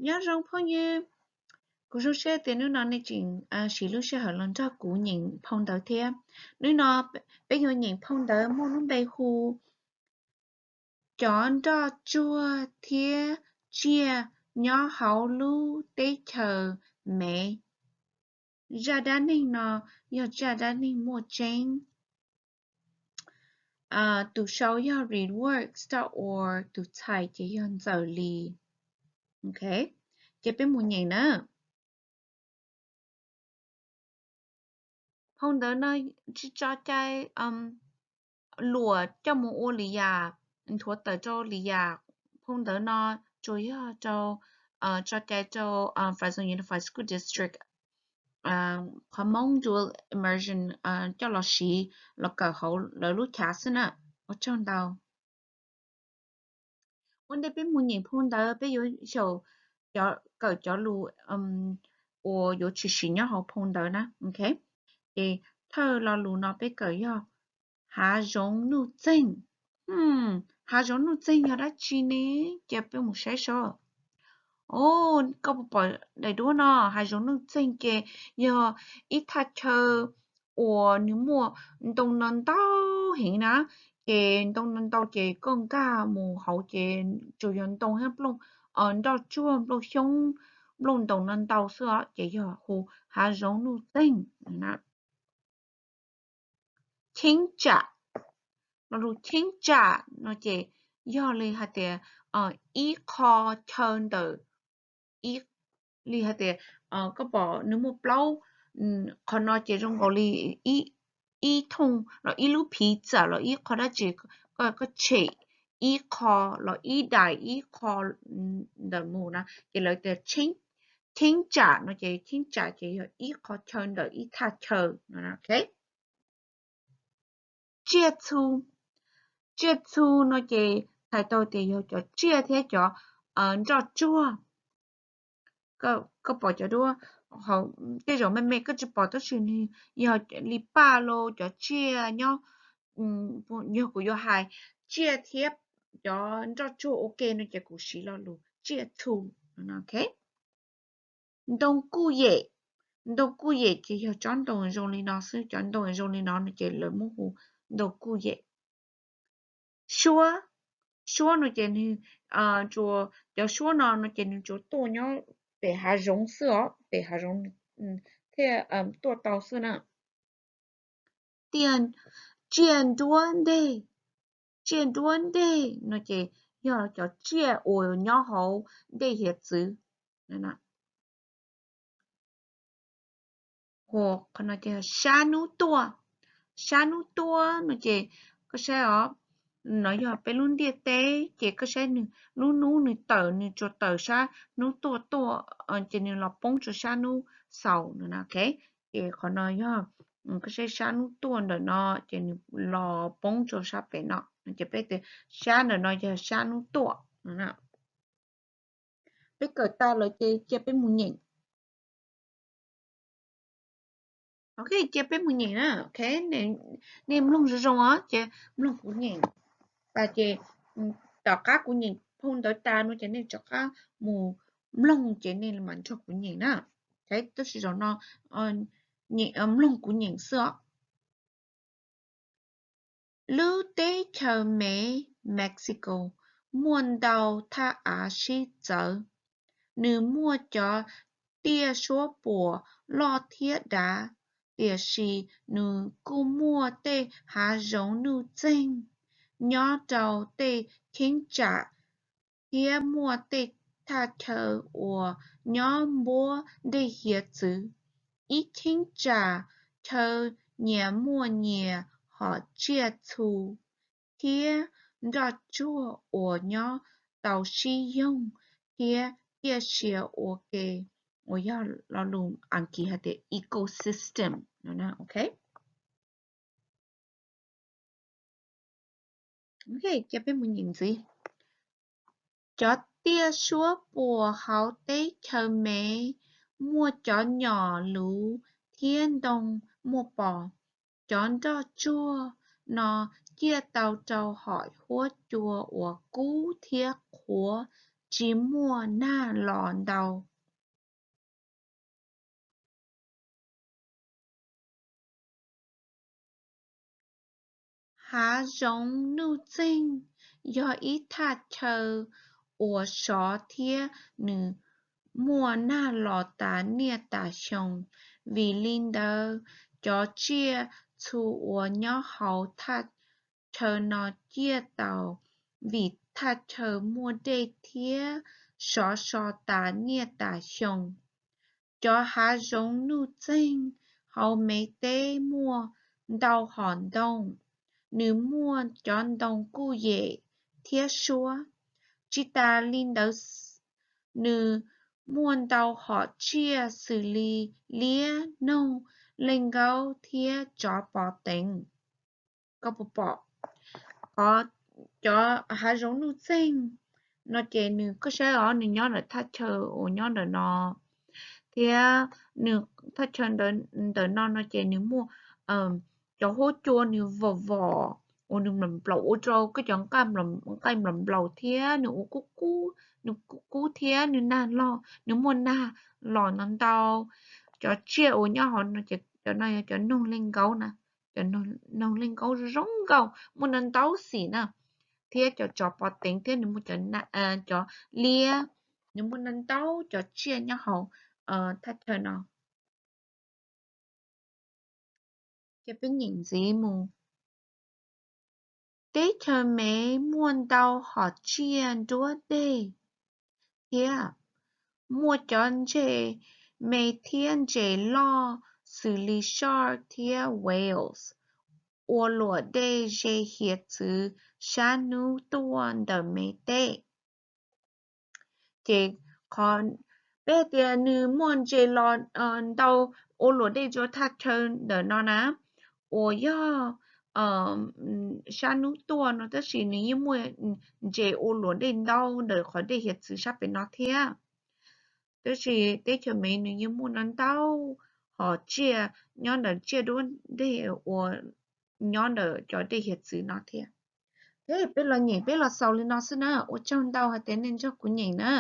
Nyob zoo phooj ywg, kuv zoo siab tias hnub no nej tseem siv lub sij hawm los nrog kuv nyeem phau ntawv thiab. Hnub no peb yuav nyeem phau ntawv muaj lub npe hu Cov nroj tsuag thiab tsiaj nyob hauv lub teb chaws Mev. Zaj dab neeg no yog zaj dab neeg muaj tseeb. Tus sau yog readworks dot org, tus txhais ces yog Ntxawm Lis. Ok, ces peb mus nyeem na. Phau ntawv no tsis tso cai luam coj mus ua lwm yam, nthuav tawm rau lwm yam. Phau ntawv no tsuas yog rau, tso cai rau Phav Xoom Unified School District qhov Hmoob dual immersion coj los siv los kawm hauv lawv lub chav xwb na. Ua tsaug ntau. Ua ntej peb mus nyeem phau ntawv, peb yuav xyaum kawm cov lus uas yuav tshwm sim nyob hauv phau ntawv na. Ok, ces thawj lo lus no peb kawm yog hav zoov nuj txeeg. Hav zoov nuj txeeg yog dab tsi ne? Ces peb mus saib seb. Koj puas pom daim duab no? Hav zoov nuj txeeg ces yog ib thaj chaw uas nws muaj ntoo no ntau heev na, ces ntoo no ntau ces koj nkag mus hauv ces tsuas yog ntoo thiab nplooj, nroj tsuag, nplooj xyoob, nplooj ntoos no ntau xwb os, ces yog hu hav zoov nuj txeeg. Cheeb tsam, lo lus cheeb tsam no ces yog li hais tias ib qho chaw ntawm, li hais tias koj pom nws muaj plaub, qhov no ces zoo nkaus li ib thooj los ib lub phiv txam los ib qho dab tsi, koj tshem ib qho los ib daim ib qho ntawm mus na ces lawv tias cheeb tsam no ces cheeb tsam ces yog ib qho chaw ntawm ib thaj chaw no. Tsiaj txhu, tsiaj txhu no ces txhais tau tias yog cov tsiaj thiab cov nroj tsuag. Koj pom cov duab, tej zaum me me koj tsis pom tab sis nws yog li paj los cov tsiaj nyob, yog kuv yuav hais tsiaj thiab cov nroj tsuag ua ke no ces kuv siv lo lus tsiaj txhu. Ntoo kuj yem, ntoo kuj yem ces yog tsob ntoo zoo li no xwb, cov ntoo zoo li no no ces lawv muab hu ntoo kuj yem. Suab, suab no ces nws, cov suab no no ces nws tsuas tuaj nyob pem hav zoov xwb os, pem hav zoov thiaj tuaj tau xwb na. Tsiaj nruab nteg, tsiaj nruab nteg no ces yog cov tsiaj uas nyob hauv dej hiav txwv. Qhov no ces sab hnub tuaj, sab hnub tuaj no ces koj saib os, no yog peb lub ntiaj teb ces koj saib nws lub hnub nws tawm nws tsuas tawm sab hnub tuaj tuaj, ces nws los poob rau sab hnub xaus no. Ces qhov no yog koj saib sab hnub tuaj ntawm no ces nws los poob rau sab pem no, ces peb tias sab ntawm no yog sab hnub tuaj. Peb kawm tas lawm ces cia peb mus nyeem. Ok, cia peb mus nyeem na. Ok, nej mloog zoo zoo os, ces mloog kuv nyeem. Tas ces tom qab kuv nyeem phau ntawv tas no ces nej rov qab mus mloog ces nej mam nrog kuv nyeem na. Tab sis zaum no mloog kuv nyeem xwb os. Lub teb chaws Mev, Mexico, muaj ntau thaj av sib txawv. Nws muaj cov tiaj suab puam loj thiab dav, tiam sis nws kuj muaj tej hav zoov nuj txeeg. Nyob rau tej cheeb tsam thiab muaj tej thaj chaw uas nyob npuab dej hiav txwv. Ib cheeb tsam chaw nyias muaj nyias hom tsiaj txhu thiab nroj tsuag uas nyob tau sib yoog thiab ciaj sia ua ke, uas yog lo lus Askiv hais tias ecosystem. Cia peb mus nyeem ntxiv. Cov tiaj suab puam hauv teb chaws Mev muaj cov nyom luv thiab ntoo muaj pos. Cov nroj tsuag no ciaj tau rau hom huab cua uas kub thiab qhuav tsis muaj nag los ntau. Hav zoov nuj txeeg yog ib thaj chaw uas sov thiab nws muaj nag los tas niaj tas xyoo. Vim li ntawd, cov tsiaj txhu uas nyob hauv thaj chaw no ciaj tau, vim thaj chaw muaj dej thiab sov so tas niaj tas xyoo. Cov hav zoov nuj txeeg hauv Mev Teb muaj ntau hom ntoo, nws muaj cov ntoo kuj yem thiab suab. Tsis tas li ntawd, nws muaj ntau hom tsiaj xws li liab, noog, leej nkaub thiab tsov pov teev. Koj puas pom qhov cov hav zoov nuj txeeg no ces nws, koj saib os, nws nyob ntawm thaj chaw uas nyob ntawm no thiab nws thaj chaw ntawm no no ces nws muaj cov huab cua nws vom vom uas nws nplaum nplaum ua rau koj cov nqaij nplaum nplaum thiab nws ua kub kub, nws kub kub thiab nws nag los, nws muaj nag los ntau ntau. Cov tsiaj uas nyob hauv no ces cov no yog cov noog leej nkaub na, cov noog leej nkaub zoo nkauj muaj ntau ntau xim na, thiab cov tsov pov teev thiab nws muaj cov liab, nws muaj ntau ntau cov tsiaj nyob hauv thaj chaw no. Ces peb nyeem ntxiv mus. Teb chaws Mev muaj ntau hom tsiaj nruab dej thiab muaj cov ntses me thiab ntses loj xws li shark thiab whales ua luam dej ze hiav txwv sab hnub tuaj ntawm Mev Teb. Ces qhov peb hais tias nws muaj ntses los ntau ua luam dej rau thaj chaw ntawm no na, uas yog sab hnub tuaj no tab sis nws yeej muaj ntses ua luam dej ntau ntawm qhov dej hiav txwv sab pem no thiab. Tab sis teb chaws Mev nws yeej muaj ntau ntau hom tsiaj nyob ntawm tsiaj nruab dej uas nyob ntawm cov dej hiav txwv no thiab. Peb los nyeem, peb los xaus li no xwb na. Ua tsaug ntau hais tias nej nrog kuv nyeem na.